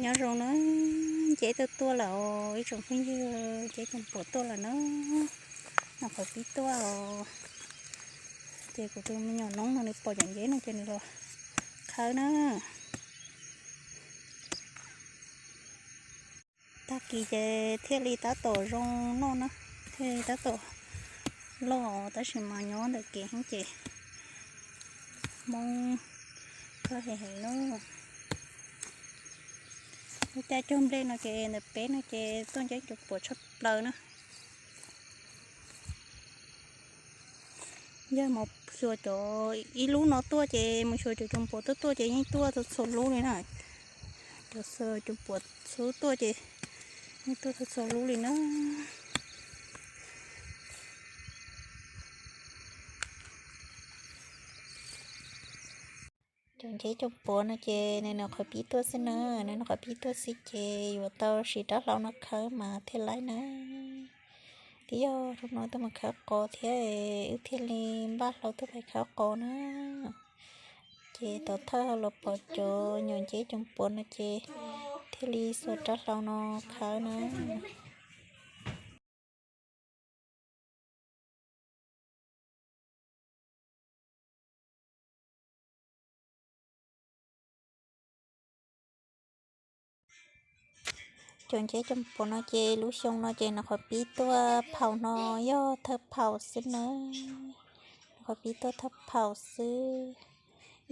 Nyob zoo na, nceb tuaj tuaj lawm os ib tsoom phooj ywg, nceb coom puam tuaj lawm na. Nws qhov pib tuaj os. Ces kuv tus me nyuam noob no nws pom cov nceb no ces nws los khawb na. Tag kis ces thiaj li tab tom zoo noj na, thiaj li tab tom loj, tab sis mas nyob ntawm kev heev ces Hmoob khawb heev heev na. Lub caij cog nplej no ces ntawm peb no ces tuaj nceb coom puam tshaj plaws na. Yog mus xyuas cov ib lub no tuaj ces mus xyuas cov coom puam tuaj tuaj ces yeej tuaj txhua txhua lub li na. Cov coom puam xub tuaj ces yeej tuaj txhua txhua lub li na. Cov nceb coom puam no ces nws nws qhov pib tuaj xwb na, nws nws qhov pib tuaj xwb ces yuav tau siv rab hlau no khawb mas thiaj laib na. Twb yog hnub no tuaj mus khawb qos thiab wb thiaj li npaj hlau tuaj pais khawb qos na. Ces tov thawj los pom cov nyuam nceb coom puam no ces thiaj li xuas rab hlau no khawb na. Cov nceb coom puam no ces lub xyoo no ces nws qhov pib tuaj phaum no yog thawj phaum xwb na. Nws qhov pib tuaj thawj phaum xwb.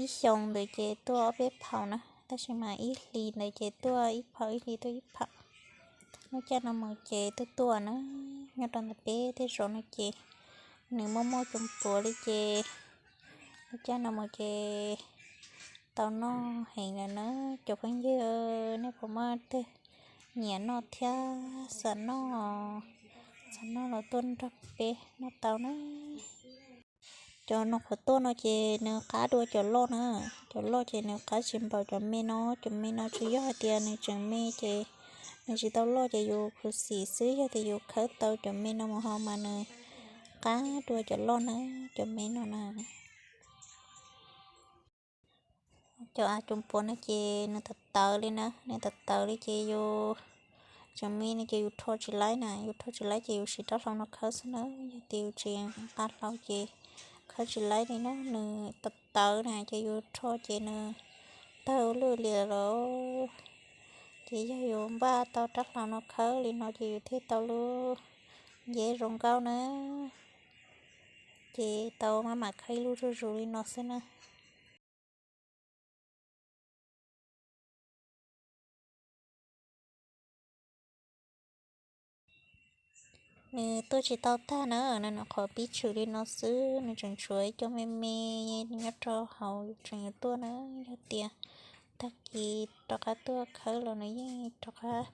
Ib xyoo ntawd ces tuaj ob peb phaum na, tab sis mas ib hlis ntawd ces tuaj ib phaum, ib hlis tuaj ib phaum. Lub caij no mus ces tuaj tuaj na, nyob rau ntawm peb tej zos no ces nws muaj muaj coom puam li ces lub caij no mus ces tau noj heev lawm na. Cov phooj ywg, nej puas muaj twg nyiam noj thiab xav noj, xav noj los tuaj nrog peb noj tau na. Cov no qhov tuaj no ces nws qab dua cov loj na. Cov loj ces nws qab tsis npaum cov me no. Cov me no tsuas yog hais tias nws tseem me ces nws tsis tau loj ces yus khuv xim xwb, yog tias yus khawb tau cov me no mus hau mas nws qab dua cov loj na, cov me no na. Cov av coom puam no ces nws tawv tawv li na, nws tawv tawv li ces yus tseem me no ces yus rho tsis laib na, yus rho tsis laib ces yus siv rab hlau no khawb xwb na. Yog tias yus tsis nqa hlau ces khawb tsis laib li na, nws tawv tawv na ces yus rho ces nws tawg lwj li lawm. Ces yog yus npaj tau rab hlau no khawb li no ces yus thiaj tau lub nceb zoo nkauj na. Ces tau maj mam khawb ib lub zuj zus li no xwb na. Nws tuaj tsis tau tag na, nws nws qhov pib tshwm li no xwb, nws tseem tshuav ib co me me nyob rau hauv tseem yuav tuaj na. Yog tias tag kis rov qab tuaj khawb los nws yeej rov qab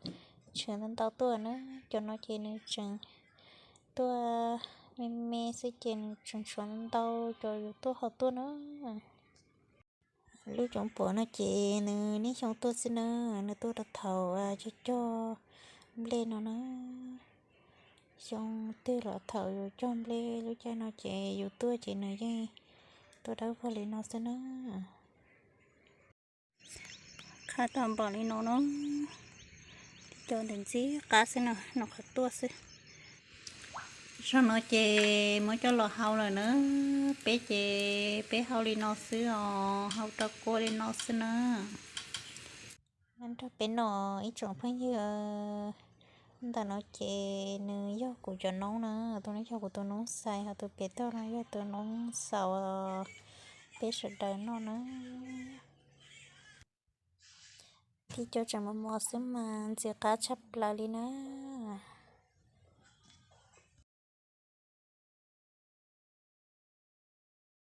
tshwm ntau ntau tuaj na. Cov no ces nws tseem tuaj me me xwb ces nws tseem tshuav ntau cov yuav tuaj hauv tuaj na. Lub coom puam no ces nws niaj xyoo tuaj xwb na, nws tuaj rau thaum cog cog nplej no na. Xyoo twg los thaum yus cog nplej lub caij no ces yus tuaj ces nws yeej tuaj dawb vog li no xwb na. Qab tau npaum li no no, cov ntawm ntxib qab xwb na, nws qhov tuaj xwb. Zaum no ces muab coj los hau lawm na, peb ces peb hau li no xwb os, hau rau kua li no xwb na. Nrog peb noj ib tsoom phooj ywg, ntawm no ces nws yog kuv cov noob na, tus no yog kuv tus noob xais, ho tus pem toj no yog tus noob xaus, peb sawv daws noj na. Tib co tseem mos mos xwb mas ntxim qab tshaj plaws li na.